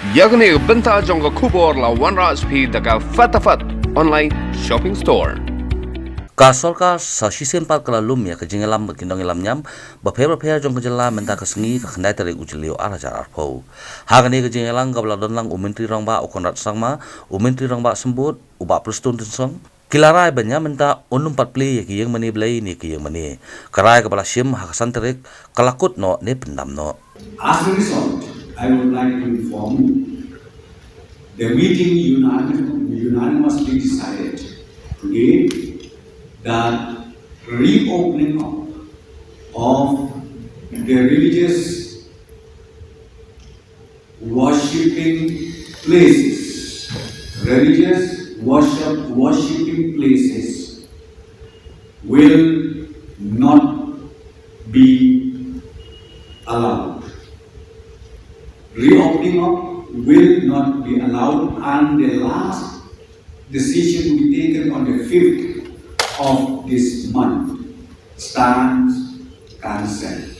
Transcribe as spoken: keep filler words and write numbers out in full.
Ïa kane ka bynta jong ka khubor la wanrah sha phi da ka Fatafat Online Shopping Store. Ka sorkar sa shisien pat ka la lum ïa ka jingïalam bad ki nongïalam niam bapher bapher jong ka jylla mynta ka sngi ka khyndai tarik u Jylliew ar hajar arphew. Ha kane ka jingïalang kaba la don lang u Myntri Rangbah u Conrad Sangma, u Myntri Rangbah Symbud u Bah Prestone Tynsong, ki la rai ba ñiamynta un ym pat plie ïa ki ïing mane Blei ne ki ïing mane. Ka rai kaba la shim ha ka san tarik ka la kut noh ne pyndam noh. As a result, I would like to inform the meeting unanim- unanimously decided today that reopening up of the religious worshipping places, religious worship worshipping places will not be allowed. Reopening up will not be allowed, and the last decision will be taken on the fifth of this month. Stands cancelled.